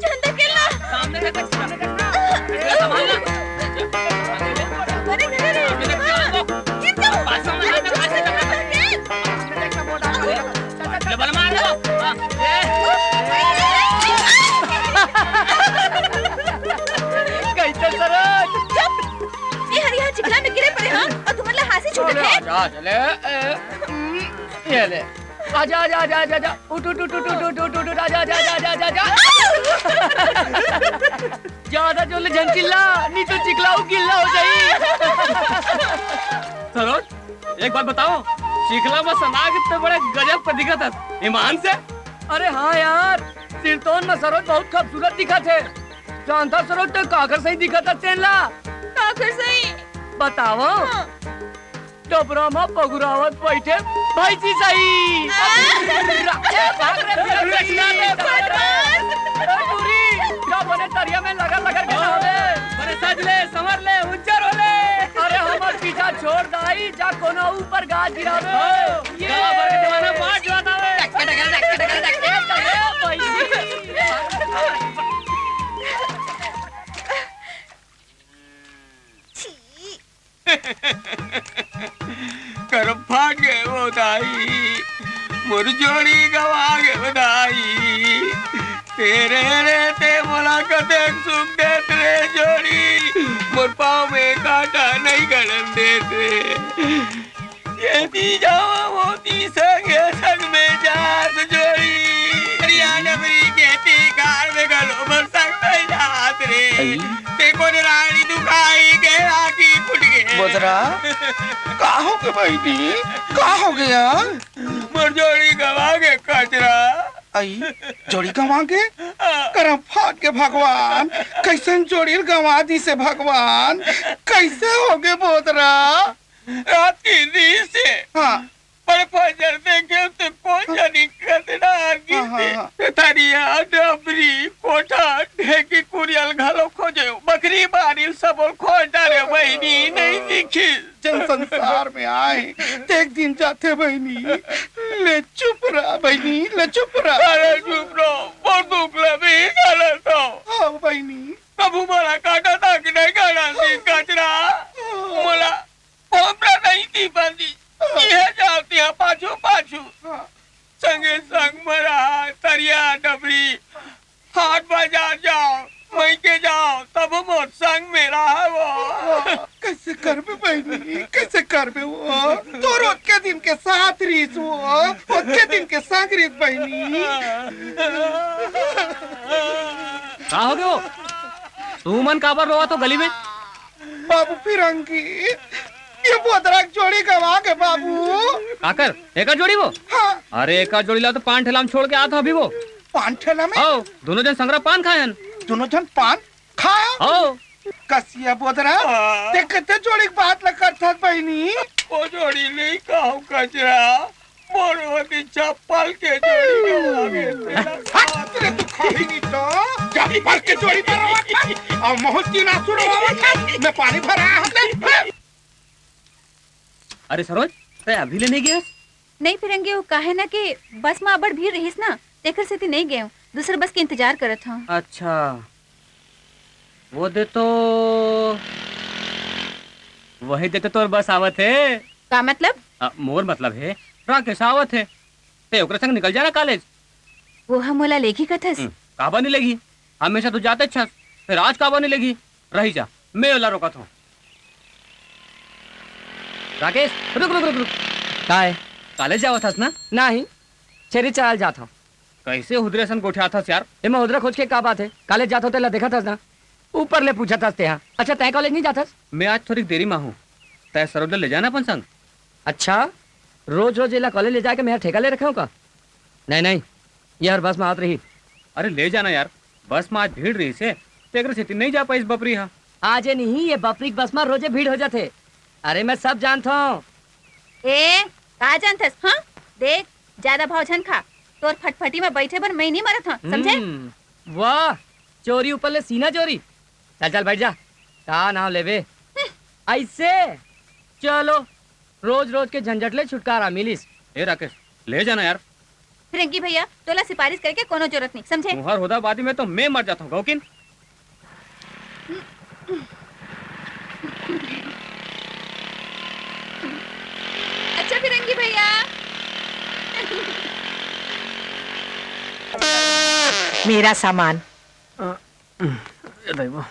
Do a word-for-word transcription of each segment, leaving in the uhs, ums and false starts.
झंडा के ला। सामने से देख, सामने से देख। अरे, अरे, अरे, हाँ, गिर जाओ। अरे, झंडा के। डबल मार दो। हाँ, ए। कैसे सरोज? चुप। ए हरिया चिखला में गिरे पड़े हम और तुमन ला हांसी छूटत हे। आजा, आजा, ले, ए, हम्म, ये ले। आजा, आजा, आजा, आजा, आजा। उठ, उठ, उठ, आजा, आजा, आजा, आजा, आजा। ज्यादा जोर ले झन चिल्ला, नहीं तो चिखला गिल्ला हो जाई। सरोज, एक बात बताओ, चिखला में सना के तो बड़ा गजब का दिखत हस, ईमान से। अरे हाँ यार, सिरतोन में सरोज बहुत खूबसूरत दिखत हे। जानथा सरोज, तो काकर सही दिखत हस तेन ला? काकर सही? बताओ। हाँ। डबरा में पगुरावत बैठे भैंसी सही। हाँ। ए, भाग रे, भाग रे, ए, टूरी, जा बने तरिया में लगर लगर के नहावे। अरे सज ले, संवर ले, उज्जर हो ले। अरे हमर पीछा छोड़ दाई, जा कोनो ऊपर गाज गिरावे। हो, ये। गला भर के जमाना पाट जाता है। छी। करम फाट गए वो दाई, मोर जोड़ी गवा गए वो दाई। तेरे रे ते मोला कतेक सुख देत रे जोड़ी, मोर पाँव में कांटा नहीं गड़न देत रे। खेती जावा मोती संगे संग में जात जोड़ी। हरियाणा बरी खेती कार में गलो मोर संग में जात रे। अई। ते कोन रानी दुखाई के आँखी फूट गए। बोतरा, का हो गए बहिनी? का हो गया? मोर जोड़ी गवा के कचरा। अई, जोड़ी गवा के? हाँ। करम फाट के भगवान, कैसन जोड़ी गवा दिसे भगवान, कैसे हो गए बोतरा? रात के नींद से हाँ। बड़े फजर देखे तो कोन जानी कतना आगी हाँ, हाँ, से। हाँ। तरिया, डबरी, कोठा, ढेकी, कुरियल घलो खोजे। बकरी बारिल सबो खोज डारे बहिनी, नहीं दिखी। जन संसार में आए, ते एक दिन जाथे बहिनी। ले चुप रहा बहिनी, ले चुप रहा। अरे चुप रहो, बहुत दुख लगे, गलत हो। हाँ बहिनी। कभू मोला काटा था कि नहीं काटा थी कचरा? मोला कोबरा नहीं थी बंदी। इहे जाओ तिहा पाछू पाछू। हाँ। संगे संग मरा, तरिया डबरी, हाट बाजार जाओ, मइके जाओ, तब मोर संग में रहा वो। हाँ, कैसे करबे बहिनी, कैसे करबे वो? तोर ओतके दिन के साथ रहिस वो, ओतके दिन के संग रहिस बहिनी। का हो गयो? तुमन काबर रोवत हो गली में? बाबू फिरंगी, ये बोतरा के जोड़ी गवा के बाबू। काकर? एकर जोड़ी वो? हाँ। अरे एकर जोड़ी ला तो पान ठेला में छोड़ के आत हो अभी वो। पान ठेला में? हो, दोनों जन संगरा पान खायन। दोनों जन पान खाय? हो। कसिया बोतरा, हाँ। ते कते जोड़ी के बात ला करथस बहिनी? वो जोड़ी नहीं कहूँ कचरा, मोर ओती चप्पल के जोड़ी गवा गे। हट, तेरे तू खाही नहीं तो, चप्पल के जोड़ी पर रोवत हस, और मोहन की ना सुनो रोवत हस, मैं पानी भर आया हूँ। अरे सरोज, तै अभी ले नहीं गयस? नहीं फिरंगी, वो काहे ना कि बस में अबड़ भीड़ रहिस ना, तेकर सेती नहीं गए हूँ। दूसर बस के इंतजार करत हूँ। अच्छा, वो दे तो, वही दे तो तोर बस आवत हे। का मतलब? आ, मोर मतलब हे, राकेश आवत हे, ते ओकरे संग निकल जाना कॉलेज। वो हम ओला लेगी कथस? हम्म, काबर नहीं लेगी? हमेशा तो जाते छस, फिर आज काबर नहीं लेगी? रही जा, मैं ओला रोकत हूँ। राकेश, रुक, रुक, रुक, रुक। का है? कॉलेज जावत हस ना? नहीं, छेरी चराल जात हूँ। कैसे हुदरे सन गोठियात हस यार? एमा हुदरा खोज के का बात है? कॉलेज जात हो तेला देखत हस ना? ऊपर ले पूछत हस तेहा। अच्छा, तैं कॉलेज नहीं जात हस? मैं आज थोड़ी देरी में हूँ, तैं सरोज ला ले जाना अपन संग। अच्छा, रोज रोज एला कॉलेज ले जाके मैं ठेका ले रखे हूँ का? नहीं, नहीं, ये हर बस में आत रही। अरे ले जाना यार, बस में आज भीड़ रहिस हे, तेकरे सेती नहीं जा पाइस बपरी हा। आजे नहीं, ये बपरी के बस में रोजे भीड़ हो जाथे। अरे मैं सब जानत हूँ। ए, का जानथस, हाँ? देख, ज्यादा भाव झन खा, तोर फटफटी में बैठे बर मैं नहीं मरत हूँ, समझे? हम्म, वाह, चोरी ऊपर ले सीना चोरी। चल, चल, बैठ जा। का नाम लेबे? हम्म। ऐसे? चलो, रोज रोज के झंझट ले छुटकारा मिलिस। ए राकेश, ले जाना यार। फिरंगी भैया, तोला सिफारिश करे के कोनो जरूरत नहीं, समझे? तुंहर होदाबादी में तो मैं मर जाता हूँ, गौकिन। अच्छा फिरंगी भैया। मेरा सामान। अ, ए दाई वो।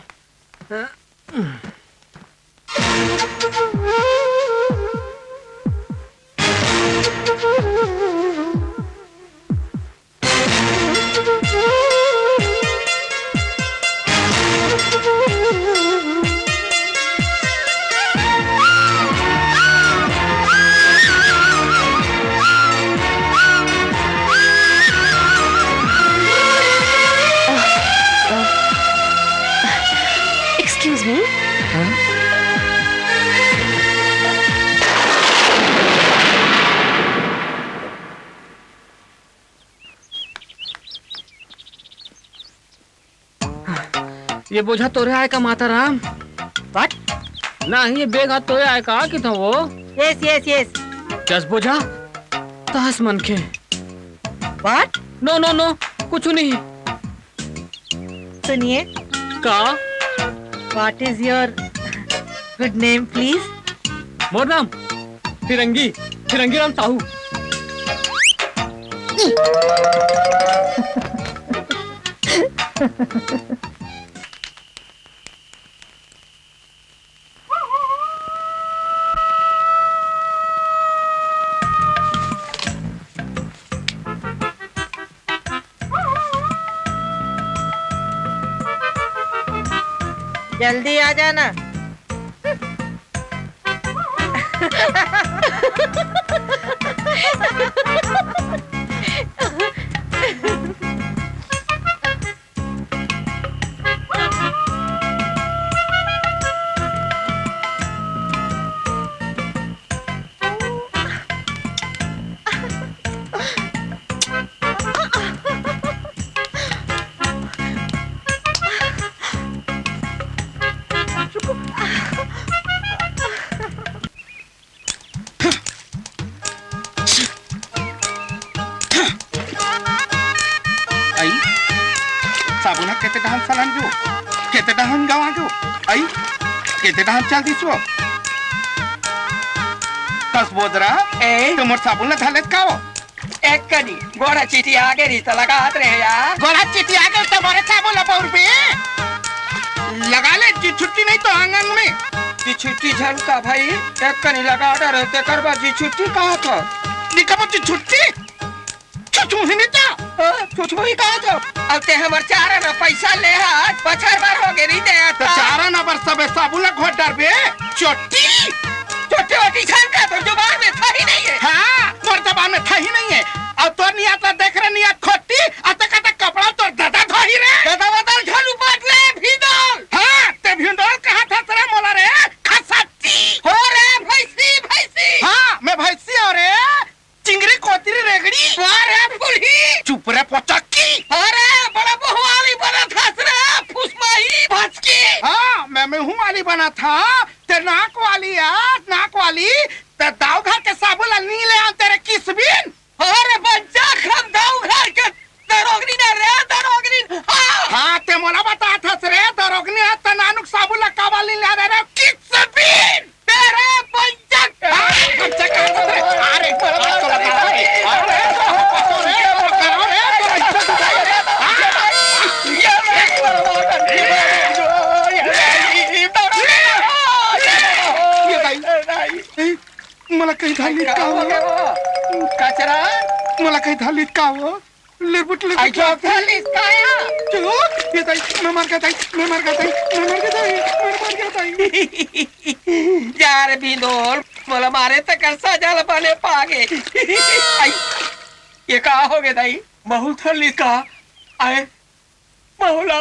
Excuse me. ये बोझा तोरे आय का, माता राम? What? नहीं, ये बेग हा तोरे आय का, किथों वो? Yes, yes, yes. दस बोझा? दस मनखे। What? No, no, no, कुछ नहीं। सुनिए। का? What is your good name, please? मोर नाम फिरंगी, फिरंगी राम साहू। जल्दी आ जाना। आई, साबुन ह केते डहन सलन गो, केते डहन गवा गो। आई, केते डहन चल दिस वो। दस बोझा, ए? तुम मोर साबुन ला धलेत का वो? एक कनी, गोड़ा चिटिया गे रही त लगात रहे यार। गोड़ा चिटिया गे त मोरे साबुन ला बउरबे। लगा ले जी छुट्टी नहीं तो आंगन में। जी छुट्टी झन का भाई, एक कनी लगा डरे, तेकर बाद जी छुट्टी कहा था? निकमो जी छुट्टी? छुछुही नहीं तो। हाँ, छुछुही कहा था? अब ते हमर चार आना पैसा ले हा, बछर बार हो गे रही दे तो। चार आना बर सबे साबुन ला घोट डरबे। चोटी। चोटी वोटी झन का, तोर जुबान में था ही नहीं है। हाँ, तोर जबान में था ही नहीं है। अउ तोर नियत ला देख रे, नियत खोटी, अतक अतक कपड़ा तोर ददा धोही रे। ददा वदा ल झन उपाट ले, भिंडोल। हाँ, ते भिंडोल कहा था तेरा मोला रे, खसट्टी। हो रे, भैंसी, भैंसी। हाँ, मैं भैंसी हो रे, चिंगरी कोतरी रेगड़ी। वाह रे, फुलही। चुप रे, पोचक्की। अरे, बड़ा बहु वाली बना था रे, फुसमाही, भचकी। हाँ, मैं, मैं हूँ वाली बना था, ते नाक वाली यार, नाक वाली, ते दाऊ घर के साबुन ला नी ले आन तेरे किसबिन। अरे बच्चा, हम दाऊ घर के दरोगनी ना रे, दरोगनी। हाँ। हाँ, ते मोला बतात हस रे, दरोगनी हा, ते नानुक साबुन ला काबर नी ले आन रे, किसबिन। तेरे बच्चा। हाँ, बच्चा कहा था रे? अरे, बच्चा लगा रे। अरे, पकड़ो रे, पकड़ो रे, तेरा इज्जत उठाई रे। हाँ। ये देख, ये देख, ये देख। ये भाई। मोला कहीं धालित का हो? कचरा। मोला कहीं धालित का हो? लिरबुट, लिरबुट। आई चौथा लिस्काया। चुप, ये दाई, मैं मर गया दाई, मैं मर गया दाई, मैं मर गया दाई, मैं मर गया दाई। जा रे भिंडोल, मोला मारे तकर सजा ल बने पागे। आई, ये का हो गे दाई? बहुत हर लिस्का। आए, बहुला।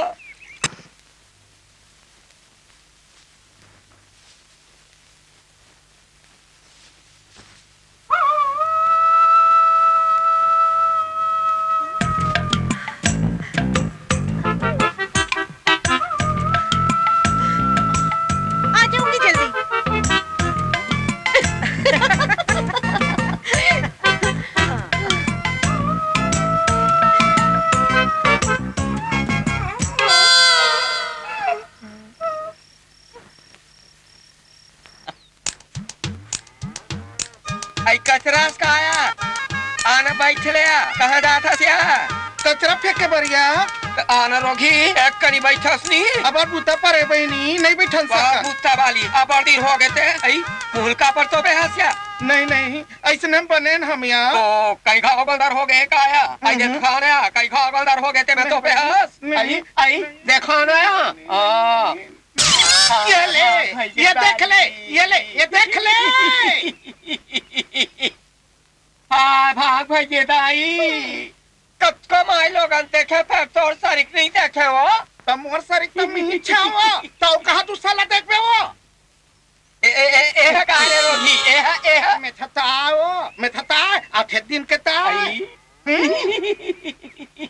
आ जाऊंगी जल्दी। अई कचरा अस का आय? आना बइठ ले आ, कहाँ जात हस या? कचरा फेंके बर या। त आना रोगही, एक कनी बइठस नी। अबर बुता परे बहिनी, नइ बइठन सका। बुता वाली, अबर दिन होगे ते, अई मुँह ल काबर तोपे हस या? नहीं, नहीं, अइसने बनेन हम या। ओ, कई घाव गोलदर होगे का या? अई हम्म। देखा ना, कई घाव गोलदर होगे ते में तोपे हस। नहीं। अई, अई, देखा ना। हाँ। ये ले, हाँ, ये देख ले, ये ले, ये देख ले। हाँ, भाग भइगे दाई। कतको माईलोगन देखे, फेर तोर सरीक नइ देखे वो। त मोर सरीक त मिही छावो। त ओ कहाँ दूसरा ला देखबे वो? ए, ए, ए, ए ह का रे रोगही? ए ह, ए ह। में थता वो, में थता, आठे दिन के ता। अई। हम्म।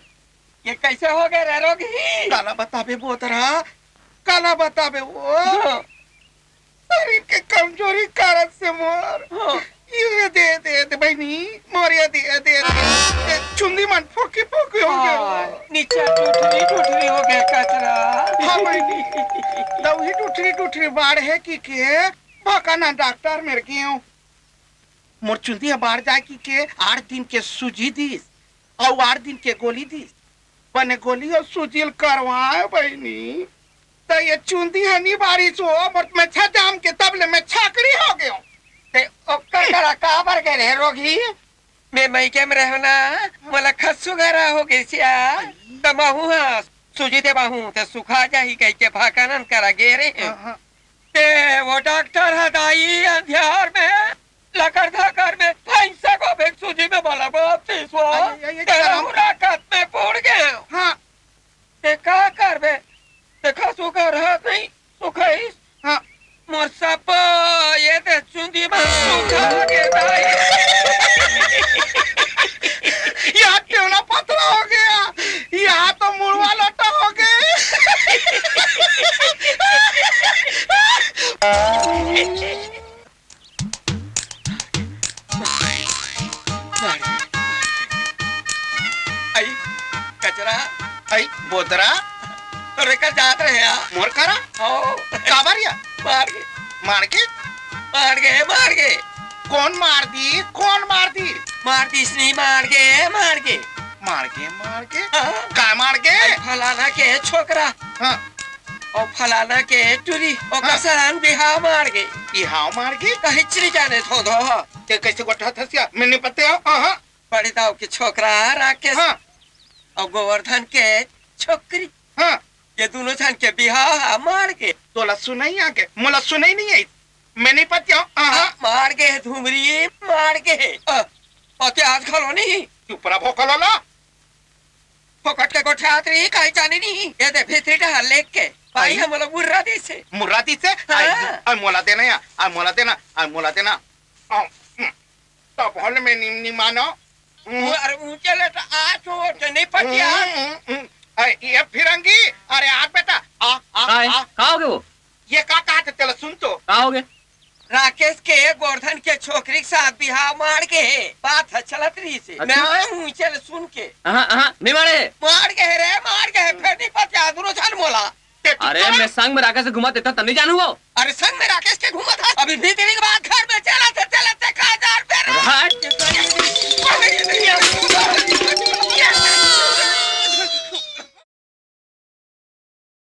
ये कइसे होगे रे रोगही? काला बताबे बोतरा, काला बताबे वो। हाँ। सरीर के कमजोरी कारण से मोर हाँ। ये दे, दे, दे बहिनी, मोर ये दे, दे, दे। चुंदी मन फोकी फोकी होगे। हाँ, नीचे टुटरी टुटरी होगे कचरा। हाँ बहिनी, तउ ही टुटरी टुटरी बाढ़ हे कहिके भकाना डॉक्टर मेर गेंव। मोर चुंदी ह बाढ़ जाय कहिके आठ दिन के सूजी दिस, अउ आठ दिन के गोली दिस। बने गोली अउ सूजी ल करवाएंव बहिनी, त ये चुंदी ह नी बाढ़िस वो, मोर मेछा जाम के तब ले में छाकड़ी होगेंव। ते ओकर करा काबर गे रहे रोगही? में मइके में रहेंव ना, मोला खसुगरा होगिस या, त महूँ ह सूजी देवाहूँ, ते सुखा जाही कहिके भकाना करा गे रहेंव। हाँ, हाँ। ते वो डॉक्टर ह दाई अंधियार में लकर धकर में भैंसा को भी सूजी में बला बाप चीज वो। आई, आई, आई, तेरा तेरा हुराकत में बुड़ गेंव। हाँ। ते का करबे? ते खसुगर ह नहीं, सुखइस। हाँ। मोर सब ये दे चुंदी में सुखा गे दाई। या टेवना पतला होगे, या तो मुड़वा लोटा होगे। अई, कचरा। अई, बोतरा। तोरे कर जात रहे या? मोर करा? हो। काबर या? मार गे। मार गे? मार गे, मार गे। कोन मार दिस? कोन मार दिस? मार दिस नहीं, मार गे, मार गे। मार गे, मार गे? हाँ। काय मार गे? अई, फलाना के छोकरा। हाँ। अउ फलाना के टुरी, ओकर हाँ। संग बिहाव मार गे। बिहाव मार गे? कहिच नइ जाने धोधो ह। ते कइसे गोठियाथस या? में नइ पते हंव। हाँ, हाँ। बड़े दाऊ के छोकरा राकेश हाँ। अउ गोवर्धन के छोकरी। हाँ। ये दूनों झन के बिहाव ह मार गे। तोला सुनई आगे, मोला सुनई नइ आइस। में नइ पते हंव। हाँ, हाँ। मार गे धुमरी, मार गे। अ, पते आज घलो नहीं। चुप रह भोकल वाला। फोकट के गोठियात रही, काई जाने नहीं। ये दे भीतरी डहर लेग के। भाई, अई। हमला मुर्रा दिसे। मुर्रा दिसे? हाँ। अई, अई, मोला देना या, अई, मोला देना, अई, मोला देना। अऊ, हम्म, तब हल में निम निमानो। हम्म। अरे, ऊंचे ले तो आ, चोट नहीं पटिया। हम्म, हम्म, हम्म। अई, ये फिरंगी, अरे, आ बेटा, आ, आ, काय? आ। का होगे वो? ये का कहत हे, तेला सुन तो। का होगे? राकेश के गोवर्धन के छोकरी के साथ बिहाव मार गे हे, बात ह चलत रहिस हे। अच्छा। मैं आय हूँ, चल सुन के। अहाँ, अहाँ, नहीं मारे हे। मार गे हे रे, मार गे हे, फेर नहीं पतिया दूनों झन मोला। ते चुप अरे, कर। मैं संग में राकेश से घूमत हे, त नहीं जानहूँ वो। अरे, संग में राकेश के घूमत हे, अभी भीतरी के